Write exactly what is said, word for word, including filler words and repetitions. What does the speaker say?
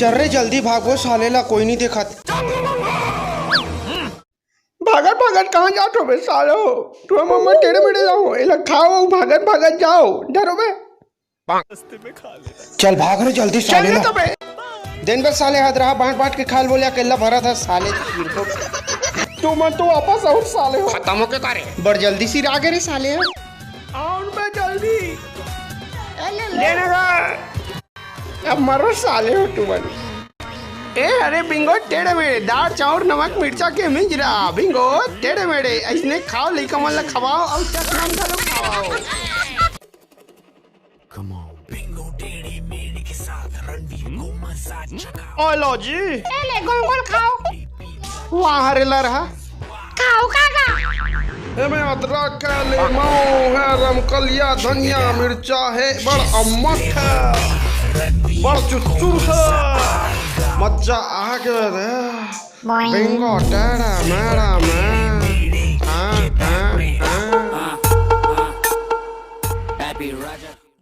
चल रे, जल्दी भागो, साले ला कोई नहीं देखत। भागत भागत कहाँ जात हो बे सालो? तू हम टेढ़े मेढ़े जाओ, एला खाओ, भागत भागत जाओ, डरो बे। चल भाग रे जल्दी, साले ला। देन बे साले, हद रहा, बांट बांट के खा ल बोले, अकेला भरा था साले। तू मन तो वापस आओ साले हो। खत्म हो के का रे? बड़ जल्दी सिरा गे रे साले हो। आओ बे जल्दी। लेने का। अब मरो साले हो तुमन। ए अरे बिंगो, टेढ़े मेढ़े दाल चाउर नमक मिर्चा के मिंजरा। बिंगो, टेढ़े मेढ़े अइसने खाओ, लइका मन ला खवाओ, अउ चटनाम घलो खवाओ। Come on। बिंगो टेढ़े मेढ़े के साथ रणवीर को मजा चखा। ओ लो जी। ए ले गोल गोल खाओ। वाह रे लरहा। खाओ काका। एमे अदरक हे, लीमऊ हे, रमकलिया, धनिया, मिर्चा हे, बड़ अम्मट हे, बड़ चुचुर हे। मजा आ गे रे। बिंगो टेढ़े मेढ़े में।